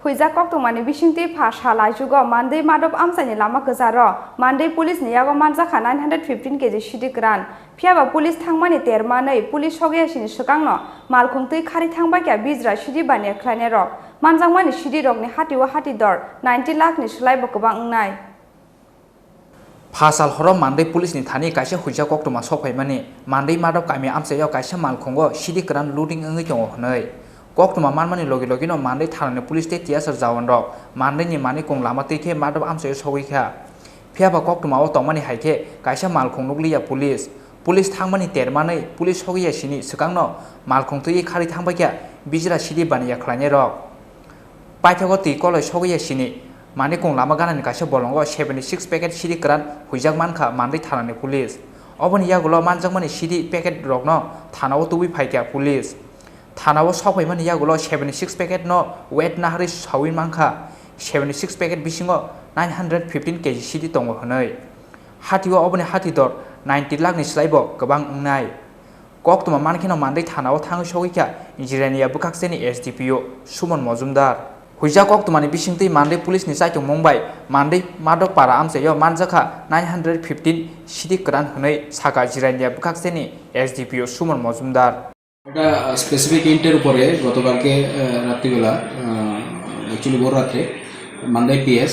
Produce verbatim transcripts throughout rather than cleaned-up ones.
Huijak koktwmani bisingtwi pha sal aichugo Mandwi Madop amchaini lama kwcharo Mandwi police ni yago manjakha nine hundred fifteen K G sidi kwran. Phiyaba police thangmani ter manwi police sogwi yasini swkangno malkhung twi khari thangbaikha bijra sidi baniya khlainairok. Manjakmani sidi rokni hatio hati dor ninety lakh ni swlaibo kwbang wngnai. Pha sal horo Mandwi police ni thani kaisa huijak koktwma sok phaimani, Mandwi Madop kami amchaio kaisa malkhungo sidi kwran looting wngwi tongo hwnwi. Koktwma manmani logi logino Mandwi thanani police tei tiyasar jawan rok Mandwi ni manikung lama twi khe Madop amchaio sogwi kha. Phiyaba koktwmao tongmani hai khe kaisa malkhung nukliya police. Police thangmani ter manwi police sogwi yasini swkangno malkhung twiwi khari thangbaikha bijra sidi baniya khlainairok. Paithago twi koloi sogwi yasini manikung lama ganani kaisa bolongo seventy six packet sidi kwran huijak mankha Mandwi thanani police. Oboni yagulo manjakmani sidi packet rokno thanao tubui phaikha police. Thanao sokphaimani yagulo seventy six packet no weight naharwi sawi mankha, seventy six packet bisingo nine hundred fifteen K G sidi tongo hwnwi. Hatio oboni hati dor ninety lakh ni swlaibo kwbang wngnai. Koktwma mankheno Mandwi thanao thangwi sogwi kha Jirania bwkhakcheni S D P O Suman Mojumdar. Huijak koktwmani bisingtwi Mandwi police ni chaichung mung bai Mandwi Madop para amchaio manjakha nine hundred fifteen sidi kwran hwnwi sakha Jirania bwkhakcheni S D P O Suman Mojumdar. এটা স্পেসিফিক ইন্টের উপরে গতকালকে আহ, রাত্রিবেলা অ্যাকচুয়ালি ভোর রাত্রে মান্দাই পিএস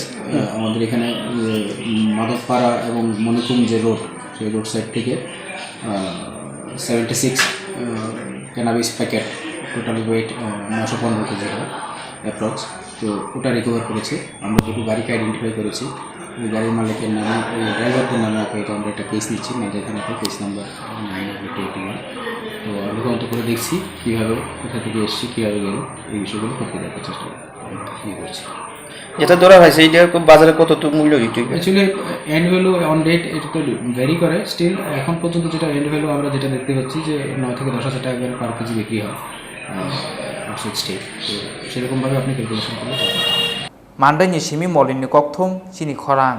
আমাদের এখানে যে, উম, মাধবপাড়া এবং মণিকুম যে রোড, সেই রোড সাইড থেকে seventy six cannabis packet, total wait নশো পনেরো কেজি হয় অ্যাপ্রক্স। তো ওটা রিকভার করেছে। আমরা দুটো গাড়িকে আইডেন্টিফাই করেছি। ওই গাড়ির মালিকের নামে, ওই ড্রাইভারদের নামে আপাতত আমরা একটা কেস নিচ্ছি, মালদা থানাতে case number nine eight eight one. তো আমরা তদন্ত করে দেখছি কীভাবে, কোথা থেকে এসছে, কীভাবে গেল, এই বিষয়গুলো খতিয়ে দেখার চেষ্টা করবো। ইয়ে করছি। যেটা ধরা হয়েছে, এটা কো-, বাজারে কতটুকু মূল্য বিক্রি করে? Actually end value on date এটা তো ভ্যারি করে। স্টিল এখন পর্যন্ত যেটা এন্ড ভ্যালু আমরা যেটা দেখতে পাচ্ছি যে নয় থেকে দশ হাজার টাকা করে পার কেজি বিক্রি হয় আউটসাইড স্টেট। তো সেরকমভাবে আপনি ক্যালকুলেশন করলে পাবেন। Mandai ni simi Molin ni kokthum chini khorang.